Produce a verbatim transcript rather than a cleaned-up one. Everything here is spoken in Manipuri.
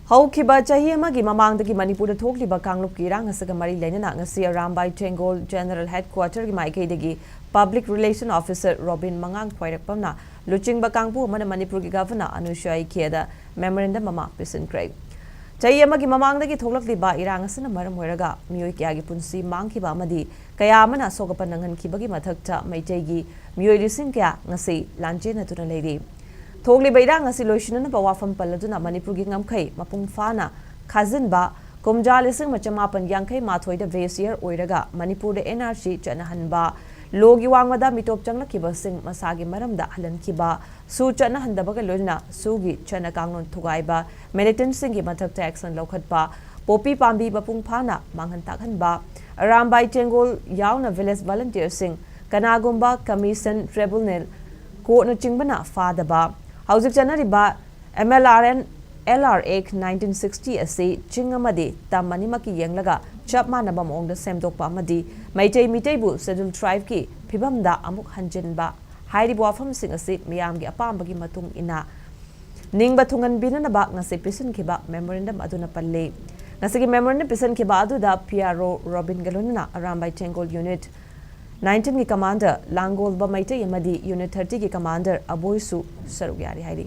ꯍꯧꯈꯤꯕ ꯆꯍꯤ ꯑꯃꯒꯤ ꯃꯃꯥꯡꯗꯒꯤ ꯃꯅꯤꯄꯨꯔꯗ ꯊꯣꯛꯂꯤꯕ ꯀꯥꯡꯂꯨꯞꯀꯤ ꯏꯔꯥꯡ ꯑꯁꯤꯒ ꯃꯔꯤ ꯂꯩꯅꯅ ꯉꯁꯤ ꯑꯔꯥꯝꯕꯥꯏ ꯇꯦꯡꯒꯣꯜ ꯖꯦꯅꯔꯦꯜ ꯍꯦꯗꯀ꯭ꯋꯥꯇꯔꯒꯤ ꯃꯥꯏꯀꯩꯗꯒꯤ ꯄꯕ꯭ꯂꯤꯛ ꯔꯤꯂꯦꯁꯟ ꯑꯣꯐꯤꯁꯔ ꯔꯣꯕꯤꯟ ꯃꯉꯥꯡ ꯈ꯭ꯋꯥꯏꯔꯥꯛꯄꯝꯅ ꯂꯨꯆꯤꯡꯕ ꯀꯥꯡꯕꯨ ꯑꯃꯅ ꯃꯅꯤꯄꯨꯔꯒꯤ ꯒꯚꯔꯅꯔ ꯑꯅꯨꯁꯨꯌꯥ ꯎꯏꯀꯦꯗ ꯃꯦꯃꯣꯔꯦꯟꯗꯝ ꯑꯃ ꯄꯤꯁꯤꯟꯈ꯭ꯔꯦ꯫ ꯆꯍꯤ ꯑꯃꯒꯤ ꯃꯃꯥꯡꯗꯒꯤ ꯊꯣꯛꯂꯛꯂꯤꯕ ꯏꯔꯥꯡ ꯑꯁꯤꯅ ꯃꯔꯝ ꯑꯣꯏꯔꯒ ꯃꯤꯑꯣꯏ ꯀꯌꯥꯒꯤ ꯄꯨꯟꯁꯤ ꯃꯥꯡꯈꯤꯕ ꯑꯃꯗꯤ ꯀꯌꯥ ꯑꯃꯅ ꯑꯁꯣꯛ ꯑꯄꯟ ꯅꯪꯍꯟꯈꯤꯕꯒꯤ ꯃꯊꯛꯇ ꯃꯩꯇꯩꯒꯤ ꯃꯤꯑꯣꯏ ꯂꯤꯁꯤꯡ ꯀꯌꯥ ꯉꯁꯤ ꯂꯥꯟꯖꯦꯟꯅꯗꯨꯅ ꯂꯩꯔꯤ꯫ ꯊꯣꯛꯂꯤꯕ ꯏꯔꯥꯡ ꯑꯁꯤ ꯂꯣꯏꯁꯤꯟꯅꯅꯕ ꯋꯥꯐꯝ ꯄꯜꯂꯗꯨꯅ ꯃꯅꯤꯄꯨꯔꯒꯤ ꯉꯝꯈꯩ ꯃꯄꯨꯡ ꯐꯥꯅ ꯈꯥꯖꯤꯟꯕ, ꯀꯨꯝꯖꯥ ꯂꯤꯁꯤꯡ ꯑꯃ ꯆꯃꯥꯄꯟ ꯌꯥꯡꯈꯩ ꯃꯥꯊꯣꯏꯗ ꯕꯦꯁ ꯏꯌꯔ ꯑꯣꯏꯔꯒ ꯃꯅꯤꯄꯨꯔꯗ ꯑꯦꯟ ꯑꯥꯔ ꯁꯤ ꯆꯠꯅꯍꯟꯕ, ꯂꯣꯒꯤ ꯋꯥꯡꯃꯗ ꯃꯤꯇꯣꯞ ꯆꯪꯂꯛꯈꯤꯕꯁꯤꯡ ꯃꯁꯥꯒꯤ ꯃꯔꯝꯗ ꯍꯜꯍꯟꯈꯤꯕ, ꯁꯨ ꯆꯠꯅꯍꯟꯗꯕꯒ ꯂꯣꯏꯅꯅ ꯁꯨꯒꯤ ꯆꯠꯅ ꯀꯥꯡꯂꯣꯟ ꯊꯨꯒꯥꯏꯕ, ꯃꯤꯂꯤꯇꯦꯟꯠꯁꯤꯡꯒꯤ ꯃꯊꯛꯇ ꯑꯦꯛꯁꯟ ꯂꯧꯈꯠꯄ, ꯄꯣꯄꯤ ꯄꯥꯝꯕꯤ ꯃꯄꯨꯡ ꯐꯥꯅ ꯃꯥꯡꯍꯟ ꯇꯥꯛꯍꯟꯕ, ꯑꯔꯥꯝꯕꯥꯏ ꯇꯦꯡꯒꯣꯜ ꯌꯥꯎꯅ ꯚꯤꯂꯦꯖ ꯚꯣꯂꯨꯟꯇꯤꯌꯔꯁꯤꯡ, ꯀꯅꯥꯒꯨꯝꯕ ꯀꯃꯤꯁꯟ, ꯇ꯭ꯔꯤꯕꯨꯅꯦꯜ, ꯀꯣꯔꯠꯅꯆꯤꯡꯕꯅ ꯐꯥꯗꯕ, ꯍꯧꯖꯤꯛ ꯆꯠꯅꯔꯤꯕ M L R N L R X nineteen sixty ꯑꯁꯤ ꯆꯤꯡ ꯑꯃꯗꯤ ꯇꯝ ꯑꯅꯤꯃꯛꯀꯤ ꯌꯦꯡꯂꯒ ꯆꯞ ꯃꯥꯟꯅꯕ ꯃꯑꯣꯡꯗ ꯁꯦꯝꯗꯣꯛꯄ ꯑꯃꯗꯤ ꯃꯩꯇꯩ ꯃꯤꯇꯩꯕꯨ ꯁꯦꯗ꯭ꯌꯨꯜ ꯇ꯭ꯔꯥꯏꯕꯀꯤ ꯐꯤꯕꯝꯗ ꯑꯃꯨꯛ ꯍꯟꯖꯤꯟꯕ ꯍꯥꯏꯔꯤꯕ ꯋꯥꯐꯝꯁꯤꯡ ꯑꯁꯤ ꯃꯤꯌꯥꯝꯒꯤ ꯑꯄꯥꯝꯕꯒꯤ ꯃꯇꯨꯡ ꯏꯟꯅ ꯅꯤꯡꯕ ꯊꯨꯡꯍꯟꯕꯤꯅꯅꯕ ꯉꯁꯤ ꯄꯤꯁꯤꯟꯈꯤꯕ ꯃꯦꯃꯣꯔꯦꯟꯗꯝ ꯑꯗꯨꯅ ꯄꯜꯂꯤ꯫ ꯉꯁꯤꯒꯤ ꯃꯦꯃꯣꯔꯦꯟꯗꯝ ꯄꯤꯁꯤꯟꯈꯤꯕ ꯑꯗꯨꯗ ꯄꯤ ꯑꯥꯔ ꯑꯣ ꯔꯣꯕꯤꯟꯒ ꯂꯣꯏꯅꯅ ꯑꯔꯥꯝꯕꯥꯏ ꯇꯦꯡꯒꯣꯜ ꯌꯨꯅꯤꯠ ꯅꯥꯏꯟꯇꯤꯟꯒꯤ ꯀꯃꯥꯟꯗꯔ ꯂꯥꯡꯒꯣꯜꯕ ꯃꯩꯇꯩ ꯑꯃꯗꯤ ꯌꯨꯅꯤꯠ ꯊꯥꯔꯇꯤꯒꯤ ꯀꯃꯥꯟꯗꯔ ꯑꯕꯣꯏꯁꯨ ꯁꯔꯨꯛ ꯌꯥꯔꯤ ꯍꯥꯏꯔꯤ꯫